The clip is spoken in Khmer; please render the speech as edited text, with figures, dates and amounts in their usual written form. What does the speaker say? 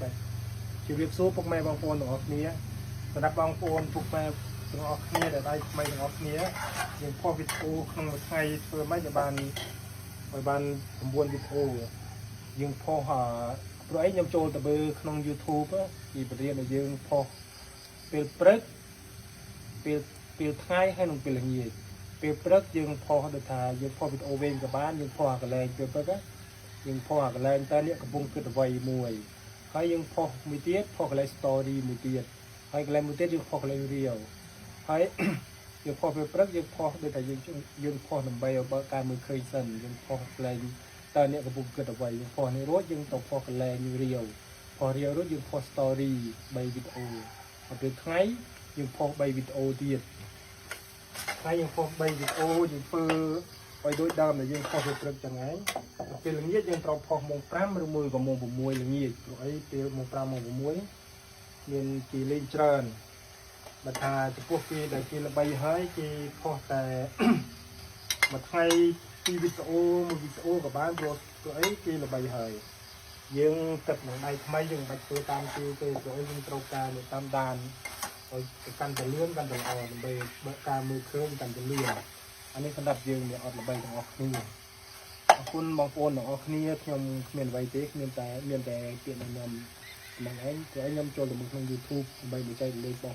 បាទជម្រាបសួរពុកម៉ែបងប្អូនទាំងអស់គ្នាសម្រាប់បងប្អូនពុកម៉ែទាំងអស់គ្នាដែលដៃថ្មីទាំងអស់គ្នាយើងផុសវីដេអូក្នុងមួយថ្ងៃធ្វើម៉េចឲ្យបាន9វីដេអូយើងផុសអឺព្រោះអីខ្ញុំចូលទៅមើលក្នុង YouTube ពីបរិញ្ញាឲ្យយើងផុសពេលព្រឹកពេលពេលថ្ងៃហើយនិងពេលល្ងាចពេលព្រឹកយើងផុសដូចថាយើងផុសវីដេអូវែងក៏បានយើងផុសអាកន្លែងពេលព្រឹកណាយើងផុសអាកន្លែងតើអ្នកកំពុងគិតអ្វីមួយហើយយើងផុសមួយទៀតផុសកន្លែង story មួយទៀតហើយកន្លែងមួយទៀតយើងផុសកន្លែង reel ហើយ យើងផុសពេលព្រឹកយើងផុសដូចថាយើងយើងផុសដើម្បីឲ្យបើកការមើលឃើញសិនយើងផុសកន្លែងតើអ្នកកំពុងគិតអ្វីយើងផុសនេះរួចយើងទៅផុសកន្លែង reel ផុស reel រួចយើងផុស story 3វីដេអូហើយពេលថ្ងៃយើងផុស3វីដេអូទៀតថ្ងៃយើងផុស3វីដេអូយើងធ្វើឲ្យដូចដើមដែលយើងផុសពេលព្រឹកចឹងឯងពេលល្ងាចយើងត្រូវផុសម៉ោង5ឬមួយក៏ម៉ោង6ល្ងាចព្រោះអីពេលម៉ោង5ម៉ោង6មានគេលេងច្រើនបើថាចំពោះគេដែលគេល្បីហើយគេផុសតែ មួយថ្ងៃពីរវីដេអូមួយវីដេអូក៏បានព្រោះព្រោះអីគេល្បីហើយយើងទឹកនឹងដៃថ្មីយើងមិនបាច់ធ្វើតាមគេទេព្រោះអីយើងត្រូវការនៅតាមដានឲ្យកាន់តែលឿនកាន់តែល្អដើម្បីបើកការមើលឃើញកាន់តែលឿនអានេះសម្រាប់យើងដែលអត់ល្បីទាំងអស់គ្នាអរគុណបងប្អូនទាំងអស់គ្នាខ្ញុំគ្មានអ្វីទេគ្មានតែមានតែពាក្យណែនាំហ្នឹងឯងព្រោះខ្ញុំចូលទៅក្នុង YouTube ដើម្បីមកចែករំលែកបង